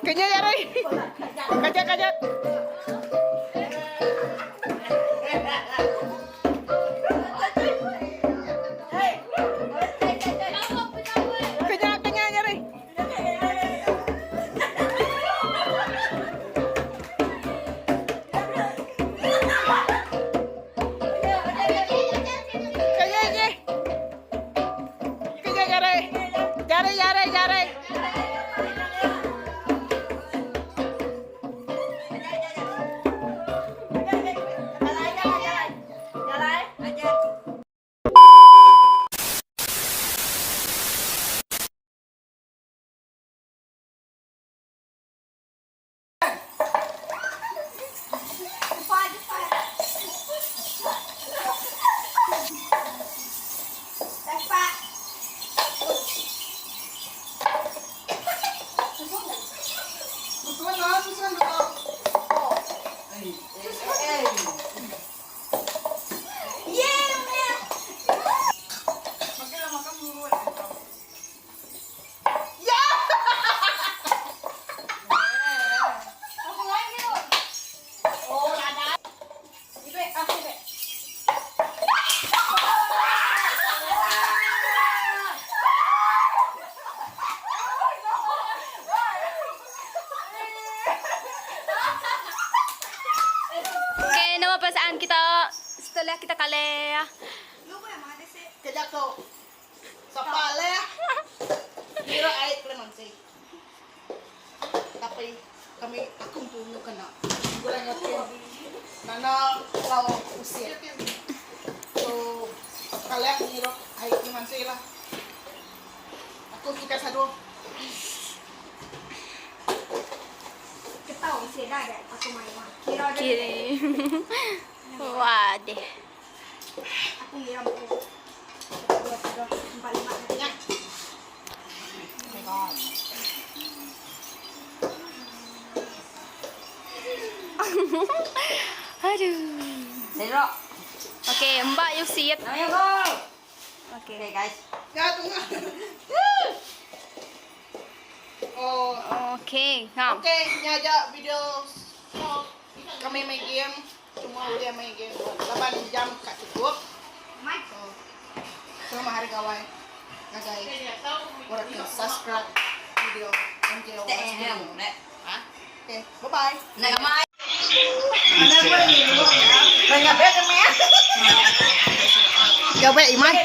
Kenya jari. Kajat kajat. Kenya kenya jari. Kenya je. Kenya jari. Jari jari jari. Okay, nama perasaan kita setelah kita kalah? Kejap tu. Sapa leh. Kira ai clemency. Tapi kami aku empu nyu kena. Gulai enggau tin. Nana enggau usit. So kalah ngirup ai clemency lah. Aku suka sadu. Kiri. Wah, deh. Nya. Oh my god. Aduh. Okay, mbak you siap. Okay. Okay guys. Nya tu ngah. Oh. Okay, ngam. Okay, nya aja video kami main game. Cuma ulih main game 8 jam ka cukup. So, selamat hari gawai ngagai orang ke subscribe video MJ Studio. Okay, bye bye. Gawai imai.